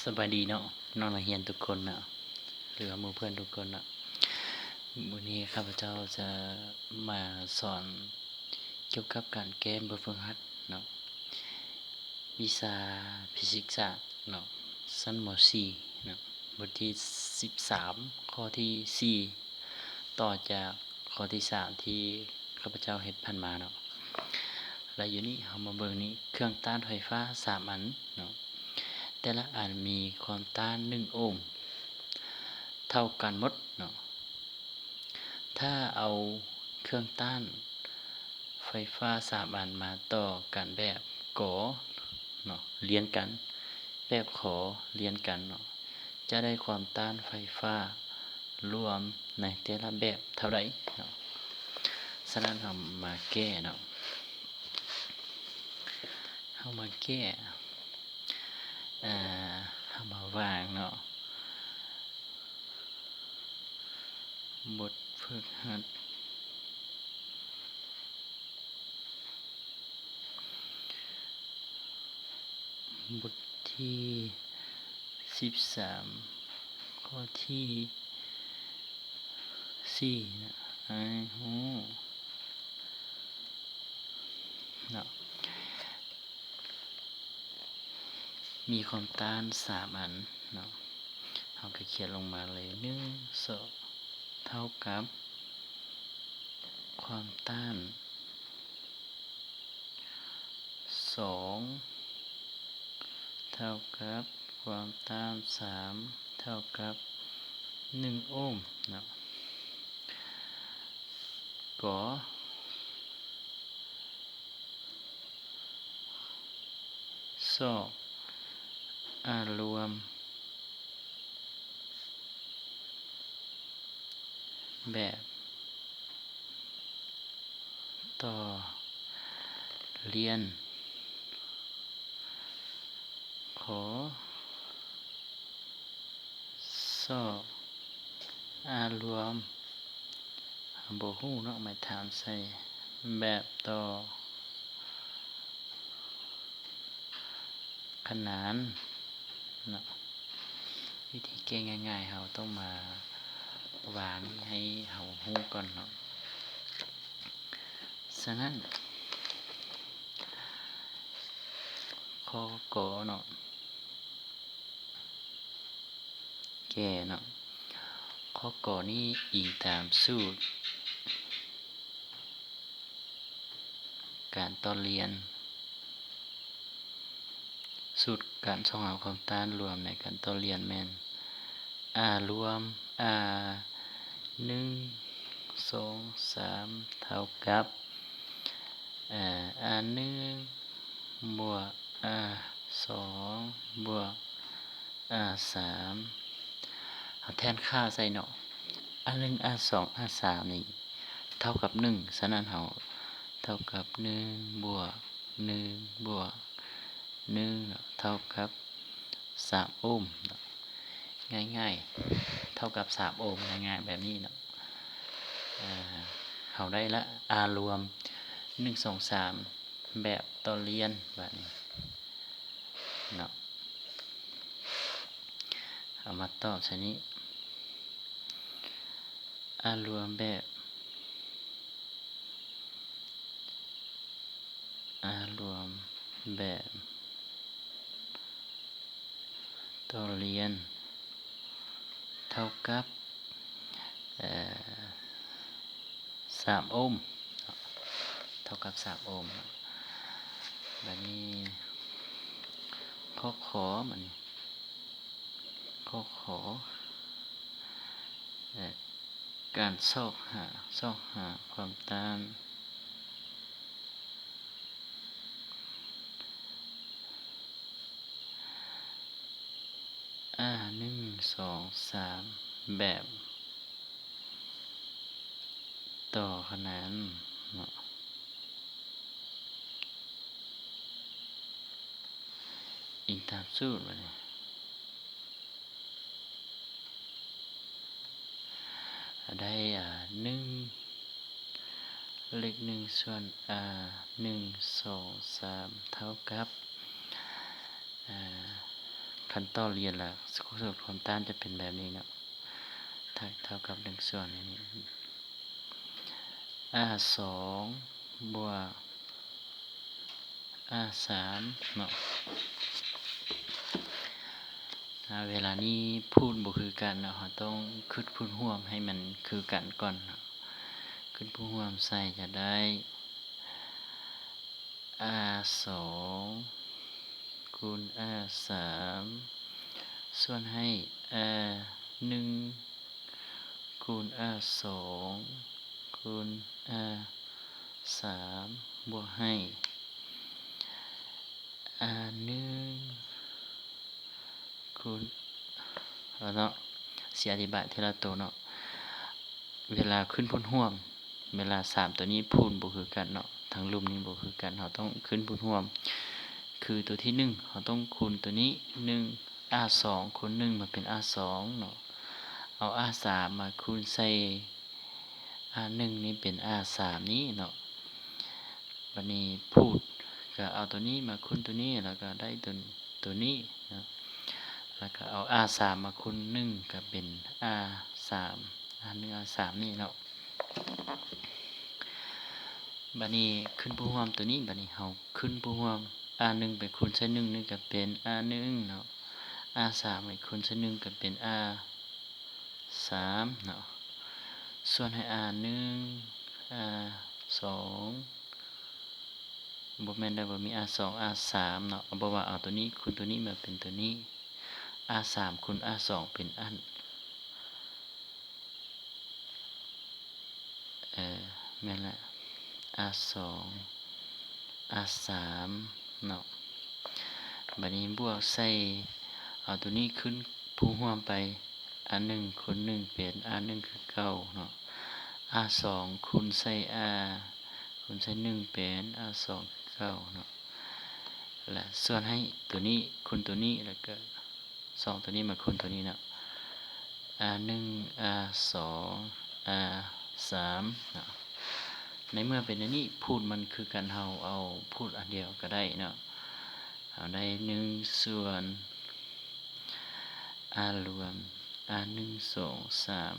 ສະບາຍດີເນາະ ນ້ອງນັກຮຽນທຸກຄົນເນາະ ຫຼືວ່າໝູ່ເພື່ອນທຸກຄົນເນາະ. ມື້ນີ້ຂ້າພະເຈົ້າຈະມາສອນກ່ຽວກັບການແກ້ບົດຝຶກຫັດເນາະ ວິຊາຟີຊິກສາດເນາະ ຊັ້ນ ມໍສີ່ເນາະ ບົດທີສິບສາມ ຂໍ້ທີສີ່ ຕໍ່ຈາກຂໍ້ທີສາມທີ່ຂ້າພະເຈົ້າເຮັດຜ່ານມາເນາະ. ແລະ ຢູ່ນີ້ເຮົາມາເບິ່ງນີ້ ເຄື່ອງຕ້ານໄຟຟ້າສາມອັນເນາະ ແຕ່ລະອັນມີຄວາມຕ້ານໜຶ່ງໂອມ ເທົ່າກັນໝົດເນາະ. ຖ້າເອົາເຄື່ອງຕ້ານໄຟຟ້າສາມອັນມາຕໍ່ກັນແບບກໍເນາະ ລຽນກັນ ແບບຂໍລຽນກັນເນາະ ຈະໄດ້ຄວາມຕ້ານໄຟຟ້າລວມໃນແຕ່ລະແບບເທົ່າໃດເນາະ. ສະນັ້ນເຮົາມາແກ້ເນາະ ເຮົາມາແກ້ ເອີ ເຮົາມາວາງເນາະ ບົດຝຶກຫັດ ບົດທີສິບສາມ ຂໍ້ທີສີ່ນະ ໃຫ້ຮູ້ເນາະ ມີຄວາມຕ້ານສາມອັນເນາະ ເຮົາກະຂຽນລົງມາເລີຍ ໜຶ່ງ ສອງ ເທົ່າກັບຄວາມຕ້ານ ສອງ ເທົ່າກັບຄວາມຕ້ານສາມ ເທົ່າກັບໜຶ່ງໂອມເນາະ ກໍ ຊອກ ອາລວມ ແບບຕໍ່ລຽນ ຂໍ ຊອກ ອາລວມ ເຮົາບໍ່ຮູ້ເນາະ ໝາຍຖາມໃສ່ ແບບຕໍ່ ຂະໜານເນາະ. ວິທີແກ້ງ່າຍໆ ເຮົາຕ້ອງມາວາງໃຫ້ເຮົາຮູ້ກ່ອນເນາະ. ສະນັ້ນ ຂໍ້ ກ ເນາະ ແກ້ເນາະ ຂໍ້ ກ ນີ້ອີງຕາມສູດ ການຕໍ່ລຽນ ສູດການຊອກຫາຄວາມຕ້ານລວມໃນການຕໍ່ລຽນແມ່ນ ອາລວມ ອາ ໜຶ່ງ ສອງ ສາມ ເທົ່າກັບ ອາ ອາ ໜຶ່ງ ບວກ ອາ ສອງ ບວກ ອາ ສາມ ເຮົາແທນຄ່າໃສ່ເນາະ ອາ ໜຶ່ງ ອາ ສອງ ອາ ສາມ ນີ້ເທົ່າກັບໜຶ່ງ ສະນັ້ນເຮົາເທົ່າກັບໜຶ່ງບວກໜຶ່ງບວກໜຶ່ງເນາະ ເທົ່າກັບສາມໂອມເນາະ ງ່າຍໆ ເທົ່າກັບສາມໂອມ ງ່າຍໆ ແບບນີ້ເນາະ. ເຮົາໄດ້ລະ ອາລວມ ໜຶ່ງ ສອງ ສາມ ແບບຕໍ່ລຽນບາດນີ້ເນາະ ເອົາມາຕອບໃສ່ນີ້ ອາລວມແບບ ອາລວມແບບຕໍ່ລຽນເທົ່າກັບ ເອີ ສາມໂອມ ເທົ່າກັບສາມໂອມ. ບາດນີ້ ຂໍ້ ຂໍ ບາດນີ້ ຂໍ້ ຂໍ ເອີ ການຊອກຫາ ຊອກຫາຄວາມຕ້ານ ອາ ໜຶ່ງ ສອງ ສາມ ແບບຕໍ່ຂະໜານເນາະ ອີງຕາມສູດບາດນີ້ ໄດ້ ອາ ໜຶ່ງ ເລກໜຶ່ງສ່ວນ ອາ ໜຶ່ງ ສອງ ສາມ ເທົ່າກັບ ອາ ຂ ນຕໍ່ລຽນລະ ສູດຄວາມຕ້ານຈະເປັນແບບນີ້ເນາະ ຖ້າເທົ່າກັບໜຶ່ງສ່ວນນີ້ ອາສອງບວກອາສາມເນາະ. ອາ ເວລານີ້ພູດບໍ່ຄືກັນເນາະ ເຮົາຕ້ອງຄຶດພູດຮ່ວມໃຫ້ມັນຄືກັນກ່ອນເນາະ. ຄຶດພູດຮ່ວມໃສ່ຈະໄດ້ ອາສອງຄູນອາສາມ ສ່ວນໃຫ້ອາໜຶ່ງຄູນອາສອງຄູນອາສາມ ບວກໃຫ້ອາໜຶ່ງຄູນ ເອົາເນາະ ຊິອະທິບາຍເທື່ອລະໂຕເນາະ. ເວລາຄຶດພູດຮ່ວມ ເວລາສາມໂຕນີ້ພູດບໍ່ຄືກັນເນາະ ທັງລຸ່ມນີ້ບໍ່ຄືກັນ ເຮົາຕ້ອງຄຶດພູດຮ່ວມ ຄືໂຕທີໜຶ່ງ ເຮົາຕ້ອງຄູນໂຕນີ້ໜຶ່ງ ອາສອງຄູນໜຶ່ງມາເປັນອາສອງເນາະ ເອົາອາສາມມາຄູນໃສ່ອາໜຶ່ງນີ້ເປັນອາສາມນີ້ເນາະ. ບາດນີ້ພູດກະເອົາໂຕນີ້ມາຄູນໂຕນີ້ ແລ້ວກະໄດ້ໂຕ ໂຕນີ້ເນາະ ແລ້ວກະເອົາອາສາມມາຄູນໜຶ່ງກະເປັນອາສາມ ອາໜຶ່ງອາສາມນີ້ເນາະ. ບາດນີ້ຄຶດພູດຮ່ວມໂຕນີ້ ບາດນີ້ເຮົາຄຶດພູດຮ່ວມ ອາໜຶ່ງໄປຄູນໃສ່ໜຶ່ງນີ້ກະເປັນອາໜຶ່ງເນາະ ອາສາມໄປຄູນໃສ່ໜຶ່ງກະເປັນອາ ສາມເນາະ ສ່ວນໃຫ້ອາໜຶ່ງ ອາສອງ ບໍ່ແມ່ນໄດ້ ບໍ່ມີອາສອງ ອາສາມເນາະ ເອົາ ບໍ່ວ່າເອົາໂຕນີ້ຄູນໂຕນີ້ມາເປັນໂຕນີ້ ອາສາມຄູນອາສອງເປັນອັນ ເອີ ແມ່ນລະ ອາສອງ ອາສາມເນາະ. ບາດນີ້ບວກໃສ່ ເອົາໂຕນີ້ຄຶດພູດຮ່ວມໄປ ອາໜຶ່ງຄູນໜຶ່ງເປັນອາໜຶ່ງຄືເກົ່າເນາະ ອາສອງຄູນໃສ່ອາ ຄູນໃສ່ໜຶ່ງເປັນອາສອງຄືເກົ່າເນາະ ແລະ ສ່ວນໃຫ້ໂຕນີ້ຄູນໂຕນີ້ ແລ້ວກະສອງໂຕນີ້ມາຄູນໂຕນີ້ເນາະ ອາໜຶ່ງ ອາສອງ ອາສາມເນາະ. ໃນເມື່ອເປັນແນວນີ້ ພູດມັນຄືກັນ ເຮົາເອົາພູດອັນດຽວກະໄດ້ເນາະ ເຮົາໄດ້ໜຶ່ງສ່ວນ ອາລວມ ອາໜຶ່ງ ສອງ ສາມ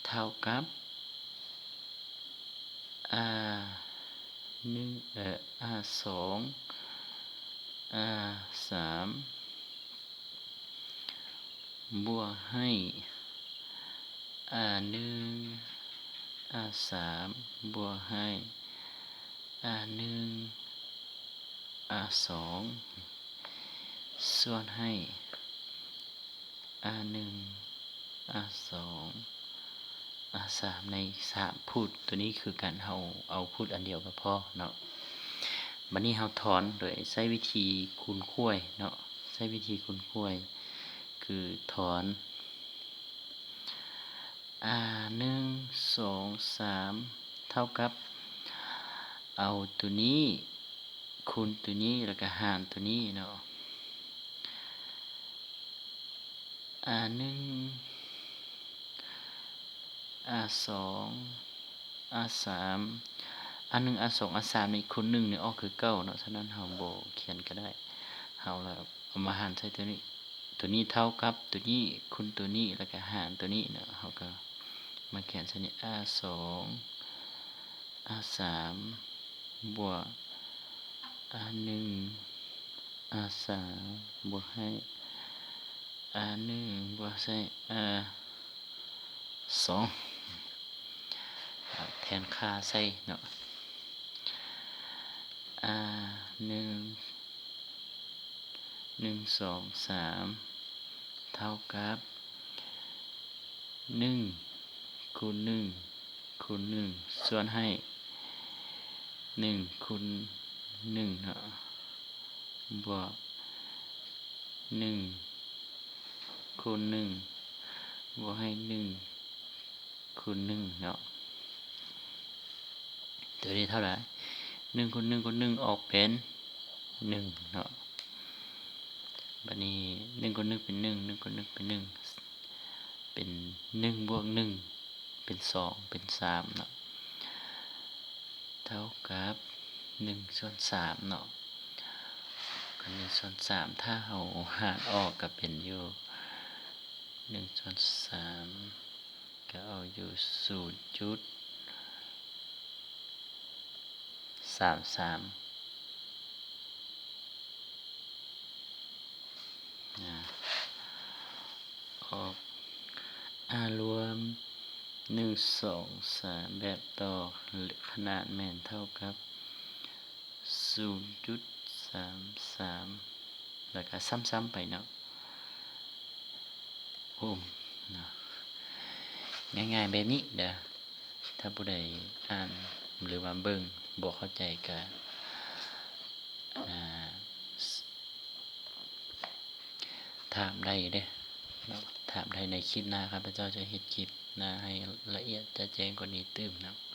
ເທົ່າກັບ ອາໜຶ່ງ ເອີ ອາສອງ ອາສາມ ບວກໃຫ້ອາໜຶ່ງ ອາສາມ ບວກໃຫ້ອາໜຶ່ງ ອາສອງ ສ່ວນໃຫ້ອາໜຶ່ງ ອາສອງ ອາສາມ ໃນສາມພູດໂຕນີ້ຄືກັນ ເຮົາເອົາພູດອັນດຽວກະພໍເນາະ. ບາດນີ້ເຮົາຖອນໂດຍໃຊ້ວິທີຄູນຂວາຍເນາະ ໃຊ້ວິທີຄູນຂວາຍ ຄືຖອນ ອາ ໜຶ່ງ ສອງ ສາມ ເທົ່າກັບ ເອົາໂຕນີ້ຄູນໂຕນີ້ ແລ້ວກະຫານໂຕນີ້ເນາະ ອາ ໜຶ່ງ ອາ ສອງ ອາ ສາມ ອາ ໜຶ່ງ ອາ ສອງ ອາ ສາມ ນີ້ຄູນໜຶ່ງນີ້ອອກຄືເກົ່າເນາະ ສະນັ້ນເຮົາບໍ່ຂຽນກະໄດ້ ເຮົາລະເອົາມາຫານໃສ່ໂຕນີ້ ໂຕນີ້ເທົ່າກັບໂຕນີ້ຄູນໂຕນີ້ ແລ້ວກະຫານໂຕນີ້ເນາະ ເຮົາກະມາຂຽນໃສ່ນີ້ ອາ ສອງ ອາ ສາມ ບວກ ອາ ໜຶ່ງ ອາ ສາມ ບວກໃຫ້ ອາ ໜຶ່ງ ບວກໃສ່ ອາ ສອງ ແທນຄ່າໃສ່ເນາະ ອາ ໜຶ່ງ ໜຶ່ງ ສອງ ສາມ ເທົ່າກັບ ໜຶ່ງ ຄູນ ໜຶ່ງ ຄູນ ໜຶ່ງ ສ່ວນໃຫ້ ໜຶ່ງ ຄູນ ໜຶ່ງ ເນາະ ບວກ ໜຶ່ງ ຄູນ ໜຶ່ງ ບວກໃຫ້ ໜຶ່ງ ຄູນ ໜຶ່ງ ເນາະ. ໂຕນີ້ເທົ່າໃດ? ໜຶ່ງຄູນໜຶ່ງຄູນໜຶ່ງອອກເປັນໜຶ່ງເນາະ. ບາດນີ້ໜຶ່ງຄູນໜຶ່ງເປັນໜຶ່ງ ໜຶ່ງຄູນໜຶ່ງເປັນໜຶ່ງ ເປັນໜຶ່ງບວກໜຶ່ງເປັນສອງ ເປັນສາມເນາະ ເທົ່າກັບໜຶ່ງສ່ວນສາມເນາະ. ຄື ໜຶ່ງສ່ວນສາມ ຖ້າເຮົາຫານອອກກໍເປັນຢູ່ ໜຶ່ງສ່ວນສາມ ກໍເອົາຢູ່ ສູນຈຸດສາມສາມ ອາ ອອກ ອາ ລວມ ໜຶ່ງ ສອງ ສາມ ແບບຕໍ່ຂະໜາດແມ່ນເທົ່າກັບ ສູນຈຸດສາມສາມ ແລ້ວກໍຊ້ຳໆໄປເນາະ ໂອມເນາະ ງ່າຍໆແບບນີ້ເດີ. ຖ້າຜູ້ໃດອ່ານ ຫຼືວ່າເບິ່ງບໍ່ເຂົ້າໃຈກໍ ອ່າ ຖາມໄດ້ເດ້ເນາະ ຖາມໄດ້ໃນຄລິບໜ້າ ຂ້າພະເຈົ້າຈະເຮັດຄລິບໜ້າໃຫ້ລະອຽດຈະແຈ້ງກວ່ານີ້ຕື່ມເນາະ.